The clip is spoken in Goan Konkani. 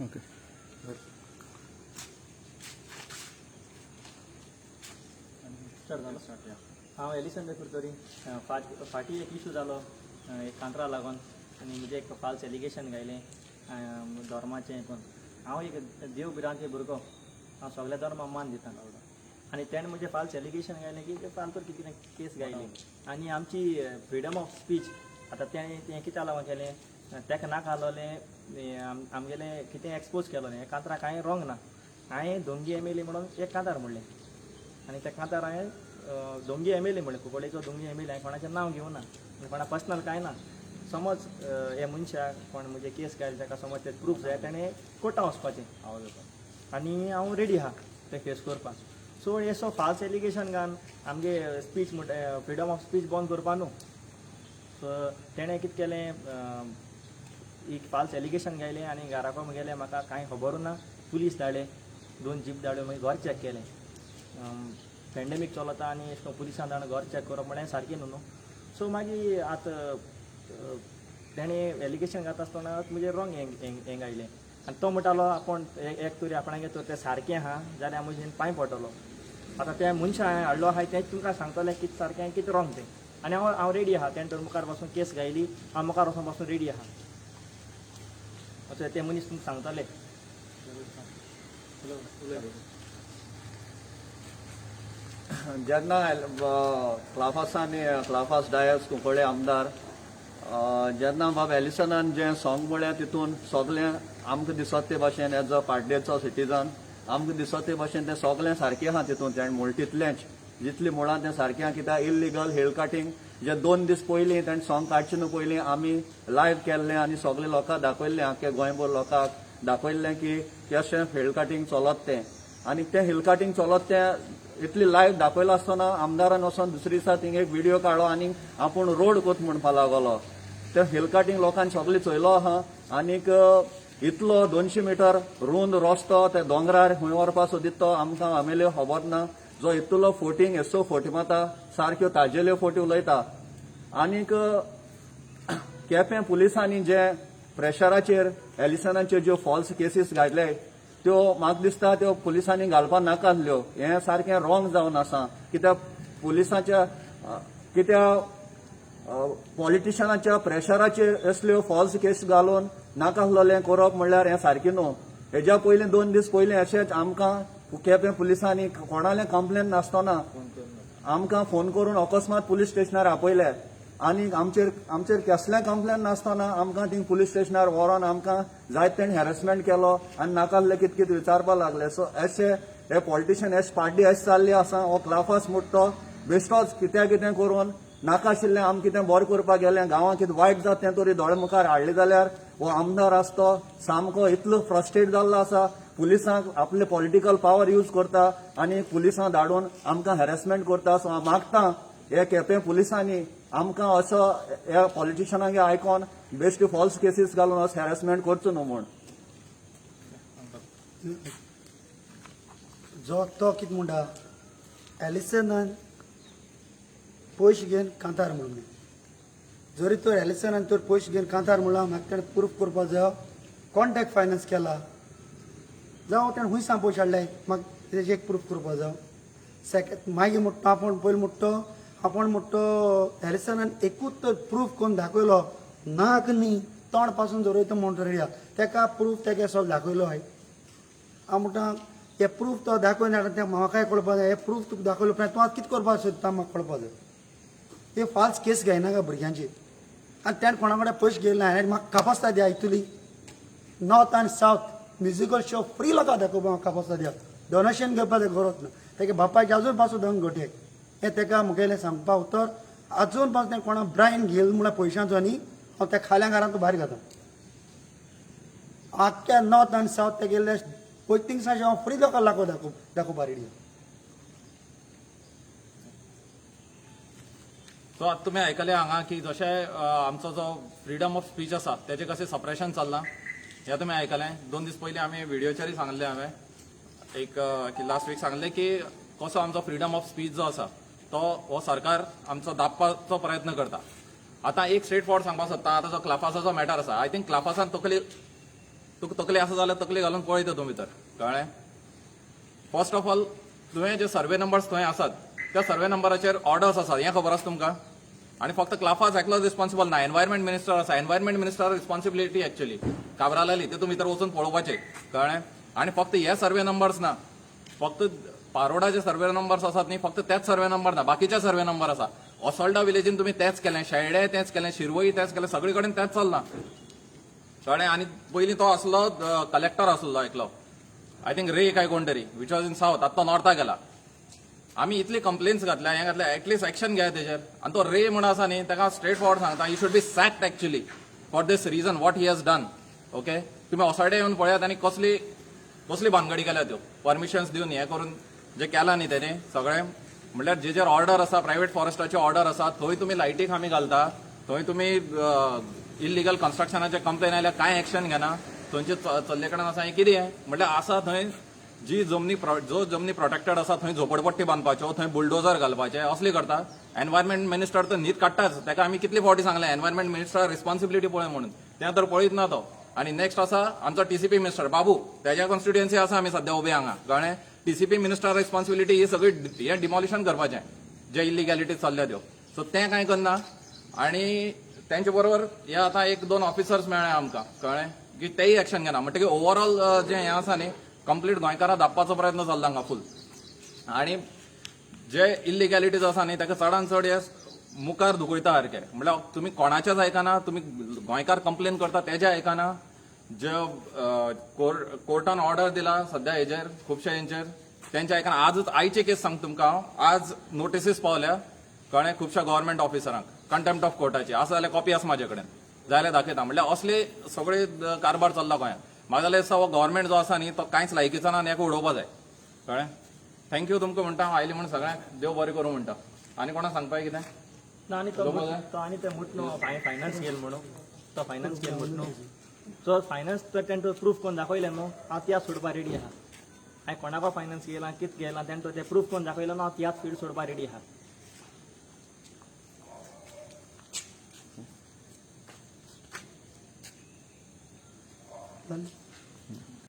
ओके. स्टार्ट जालो. हांव एलिसन कुरतरी. फाटीं एक इशू जालो एक कांतरा लागून आनी म्हजें एक फाल्स एलिगेशन घायलें धर्माचें हितून. हांव एक देव भिरांती भुरगो, हांव सगल्या धर्माक मान दिता आनी तेणें म्हजें फाल्स एलिगेशन घायलें की फालतू कितें केस घायली आनी आमची फ्रिडम ऑफ स्पीच. आतां तेणें तें कित्या लागून केलें, तेका नाका आसलोलें आमगेलें कितें एक्सपोज केलोलें. हें कांतरा कांय रोंग ना. हांवें दोंगी एम एल ए म्हणून एक कांतार म्हणलें आनी त्या कांतार हांवें दोंगी एम एल ए म्हणलें, कुंकळ्ळेचो दोंगी एम एल ए. हांवें कोणाचें नांव घेवना आनी कोणा पर्सनल कांय ना. समज हे मनशाक कोण म्हजे केस घायले ताका समज ते प्रूफ जाय, तेणें कोर्टान वचपाचें आनी हांव रेडी आहा तें फेस करपाक. सो हे सो फाल्स एलिगेशन घालून आमगे स्पीच म्हणटा फ्रिडम ऑफ स्पीच बंद करपा न्हू. सो तेणें कितें केलें, एक फाल्स एलिगेशन घायलें आनी घराको म्हगेलें म्हाका कांय खबरूच ना. पुलीस धाडले, 2 जीप धाडल्यो, मागीर घर चॅक केलें. पेंडेमीक चलता आनी एशें करून पुलिसान धाडून घर चॅक करप म्हळ्यार सारकें न्हू न्हू. सो मागीर आतां तेणें एलिगेशन घाता आसतना म्हजेर रोंग हें घायलें आनी तो म्हणटालो आपूण एक तरी आपणागे तर तें सारकें आहा जाल्यार म्हजेन पांय पडटलो. आतां तें मनशां हांवें हाडलो आहाय तें तुमकां सांगतलें कितें सारकें कितें रोंग तें. आनी हांव रेडी आहा. तेणें तर मुखार पासून केस घायली, हांव मुखार वचोन पासून रेडी आहा. अशें ते मनीस तुमकां सांगतले. जेन्ना क्लाफासांनी क्लाफास डायस कुंकळ्ळे आमदार जेन्ना बाब एलिसनान जें सॉंग म्हळ्ळें तितून सगळें आमकां दिसत ते भाशेन एज अ पाड्डेचो सिटीजन आमकां दिसत ते भाशेन तें सगळें सारकें आहा. तितून तेणें म्हणलें तितलेंच जितलीं मुळां तें सारकें आहा. कित्याक इल्लिगल हिल कटींग जे 2 दीस पयलीं तेणें सॉंग काडचें न्हू पयलीं आमी लायव्ह केल्लें आनी सगळे लोकांक दाखयल्लें, आख्खे गोंयभर लोकांक दाखयल्लें की कशें हिल कटींग चलत तें. आनी तें हिल कटींग चलत तें इतली लायव्ह दाखयलो आसतना आमदारान वचोन दुसरे दिसा थिंग एक व्हिडियो काडलो आनी आपूण रोड कोत म्हणपा लागलो. ते हिल कटींग लोकांनी सगळें चोयलो आहा. आनीक इतलो 200 मिटर रूंद रस्तो ते दोंगरार खंय व्हरपा सोदीत तो आमकां आमेल्यो खबर ना. जो इतलो फोटींग एसो फोटी माता सारक्यो ताजेल्यो फोटी उलयता. आनीक केपें पुलिसांनी जे प्रेशराचेर एलिसनाचेर ज्यो फॉल्स केसीस घातले त्यो म्हाका दिसता त्यो पुलिसांनी घालपाक नाका आसल्यो. हें सारकें रॉंग जावन आसा. कित्याक पुलिसांच्या कित्याक पॉलिटिशनाच्या प्रेशराचेर असल्यो फॉल्स केस घालून नाका आसलेलें करप म्हणल्यार हें सारकें न्हू. हेज्या पयलीं 2 दीस पयलीं अशेंच आमकां केपें पुलिसांनी कोणालें कंप्लेन नासतना आमकां फोन करून अकस्मात पुलीस स्टेशनार आपयले आनी आमचेर कसलें कंप्लेन नासतना आमकां थिंग पुलीस स्टेशनार व्हरोन आमकां जायत तेणें हॅरेसमेंट केलो आनी नाका आसलें कितें कितें विचारपाक लागले. सो अशे हे पॉलिटिशन एश पार्टी अशें चालली आसा. हो क्लाफास मुट्टो बेश्टोच कित्या कितें करून नाका आशिल्लें आम कितें बरें करपाक गेलें, गांवांत कितें वायट जाता तें तरी दोळे मुखार हाडलें जाल्यार हो आमदार आसा तो सामको इतलो फ्रस्ट्रेट जाल्लो आसा. पुलिसांक आपले पॉलिटिकल पावर यूज करता आनी पुलिसांक धाडून आमकां हॅरेसमेंट करता. सो हांव मागता हे केपें पुलिसांनी आमकां असो ह्या पॉलिटिशनांक आयकोन बेश्टे फॉल्स केसीस घालून असो हॅरेसमेंट करचो न्हू म्हूण. जो तो कितें म्हणटा एलिसनान पयशे घेवन कांतार म्हणून जरी तर एलिसनान तर पयशे घेवन कांतार म्हणला म्हाका तेणें प्रूफ करपाक जायो कॉन्टॅक्ट फायनान्स केला जावं तेणें खूंय सावन पयशे हाडले म्हाका तेजें एक प्रूफ करपाक जावं. सेकंड मागीर म्हणटा आपूण पयलीं म्हणटा आपूण म्हणटा एलिसनान एकूच तर प्रूफ करून दाखयलो नाक न्ही तोंड पासून जरयता म्हूण तरी तेका प्रूफ तेका सगळें दाखयलो हय. हांव म्हणटा हे प्रूफ तो दाखोवन हाडटा तें म्हाकाय कळपाक जाय. हे प्रूफ तुका दाखयलो उपरांत तूं आतां कितें करपाक सोदता म्हाका कळपाक जाय. हे फाल्स केस घेयनाका भुरग्यांची आनी तेणें कोणा कडेन पयशे घेयले ना. हांवें म्हाका कापास्ता दिया इतली नॉर्थ आनी सावथ म्युजिकल शो फ्री लोकांक दाखोवपाक कापास्ता दिया, डोनेशन घेवपाक गरज ना. तेगे बापायक अजून पासून दंग गोटे हें तेका मुगेलें सांगपा उतर अजून पासून तें कोणा ब्रायन घेयल म्हळ्यार पयशांचो न्ही हांव त्या खाल्या घरांत भायर घाता. आख्ख्या नॉर्थ आनी सावथ तेगेले पयलीं थिंगसांचे हांव फ्री लोकांक दाखोव दाखोवपा रेडी. सो आतां तुमी आयकले हांगा की जशें आमचो जो फ्रिडम ऑफ स्पीच आसा तेजें कशें सप्रेशन चल्लां हें तुमी आयकलें. 2 दीस पयलीं आमी व्हिडियोचेरय सांगलें हांवें एक लास्ट वीक सांगलें की कसो आमचो फ्रिडम ऑफ स्पीच जो आसा तो हो सरकार आमचो दाबपाचो प्रयत्न करता. आतां एक स्ट्रेट फॉरवर्ड सांगपाक सोदता. आतां जो क्लाफासाचो मॅटर आसा, I think क्लाफासान तकली तुका तकली आसा जाल्यार तकली घालून पळय तितून भितर, कळ्ळें? फर्स्ट ऑफ ऑल तुवें जे सर्वे नंबर्स थंय आसात त्या सर्वे नंबराचेर ऑर्डर्स आसात हें खबर आसा तुमकां. आनी फक्त क्लाफास एकलोच रिस्पॉन्सिबल ना, एनवायरमेंट मिनिस्टर आसा. एनवायरमेंट मिनिस्टर रिस्पॉन्सिबिलिटी एक्चुअली काब्रालाली तितून भितर वचून पळोवपाचें, कळ्ळें? आनी फक्त हे सर्वे नंबर्स ना, फक्त पारोडाचे सर्वे नंबर्स आसात न्ही, फक्त तेच सर्वे नंबर ना, बाकीचे सर्वे नंबर आसा. असोल्डा विलेजीन तुमी तेच केलें, शेल्डे तेच केलें, शिरवई तेच केलें, सगळे कडेन तेच चल्लां, कळ्ळें? आनी पयलीं तो आसलो कलेक्टर आसलो एकलो, I think रे काय कोण तरी, which was in south, आतां तो नॉर्था गेला. आमी इतली कंप्लेन्स घातल्या, हें घातल्या, एटलिस्ट एक्शन घेया तेजेर. आनी तो रे म्हण आसा न्ही, ताका स्ट्रेट फॉरवर्ड सांगता, he should be sacked actually for this reason what he has done. Okay, तुमी ओसाडे येवन पळयात आनी कसली कसली भानगडी केल्या त्यो, परमिशन्स दिवन हें करून जे केलां न्ही तेणें सगळें, म्हणल्यार जेजेर ऑर्डर आसा, प्रायवेट फॉरेस्टाची ऑर्डर आसा, थंय तुमी लायटी खांबी घालता, थंय तुमी इलिगल कन्स्ट्रक्शनाचे कंप्लेन आयल्यार कांय एक्शन घेना, थंयचे चल्ले कडेन आसा हें कितें म्हणल्यार आसा थंय जी जमनी जो जमनी प्रोटेक्टेड आसा थंय झोपडपट्टी बांदपाच्यो, थंय बुलडोजर घालपाचे, असली करता. एनवायरमेंट मिनिस्टर तर न्हीद काडटाच, ताका आमी कितले फावटी सांगलें एनवायरमेंट मिनिस्टर रिस्पॉन्सिबिलिटी पळय म्हणून, तें तर पळयत ना तो. आनी नेक्स्ट आसा आमचो टीसीपी मिनिस्टर बाबू, तेज्या कॉन्स्टिट्युएन्सी आसा आमी सद्या उबे हांगा, कळ्ळें? टीसीपी मिनिस्टर रिस्पॉन्सिबिलिटी ही सगळी हें डिमॉलिशन करपाचें जे इलिगॅलिटी चल्ल्या त्यो, सो तें कांय करना. आनी तेंचे बरोबर हे आतां एक दोन ऑफिसर्स मेळ्ळे आमकां, कळ्ळें, की तेय एक्शन घेना. म्हणटकीर ओवरऑल जें हें आसा न्ही, कंप्लीट गोंयकारां दाबपाचो प्रयत्न चल्ला हांगा फूल. आनी जे इलिगॅलिटीज आसा न्ही ताका चडान चड हे मुखार दुखयता सारके, म्हणल्यार तुमी कोणाचेच आयकना, तुमी गोंयकार कंप्लेन करता तेजे आयकना. जे कोर्टान ऑर्डर दिला सद्या हेजेर खुबशे हेंचेर तेंचे आयकना. आजच आयचे केस सांगता तुमकां हांव, आज नोटिसीस पावल्या, कळ्ळें, खुबश्या गव्हर्मेंट ऑफिसरांक कंटेम्प्ट ऑफ कोर्टाची आसा जाल्यार कॉपी आसा म्हाजे कडेन, जाल्यार दाखयता. म्हणल्यार असले सगळे कारभार चल्ला गोंयांत. म्हाका जाल्यार दिसता हो गव्हर्मेंट जो आसा न्ही तो कांयच लायकीचो ना आनी हेका उडोवपा जाय, कळ्ळें? Thank you तुमकां म्हणटा हांव आयली म्हूण, सगळ्यांक देव बरें करूं म्हणटा. आनी कोणाक सांगपाक कितें? ना, आनी तो तो आनी ते म्हट न्हू हांवें फायनान्स केल म्हणून, तो फायनान्स केल म्हट न्हू, सो फायनान्स तर तेणें प्रूफ करून दाखयलें न्हू, हांव तियात्र सोडपा रेडी आहा. हांवें कोणाको फायनान्स केला, कितें केलां, तेणें तो तें प्रूफ करून दाखयलें न्हू, हांव तियात्र फील्ड सोडपा रेडी आहा. जालें.